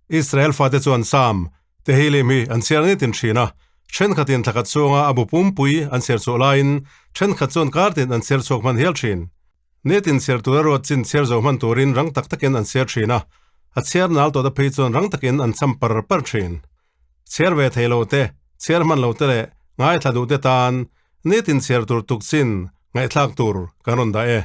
Israel fate chuan Sam, Tehillim hi an chhiar nitin thin a, thenkhatin thlakhat chhunga a bu pumpui an chhiar chhuah laiin thenkhat chuan kartin an chhiar chhuak hman hial thin. Nitin chhiar tura ruat chin chhiar zo hman turin rang tak takin an chhiar thin a, a chhiar nal tawhte phei chuan rang takin an cham par par thin. Chhiar ve thei lo te, chhiar hman lo te leh ngaithla duh te tan nitin chhiar tur tuk chin ngaihthlak tur kan rawn dah e.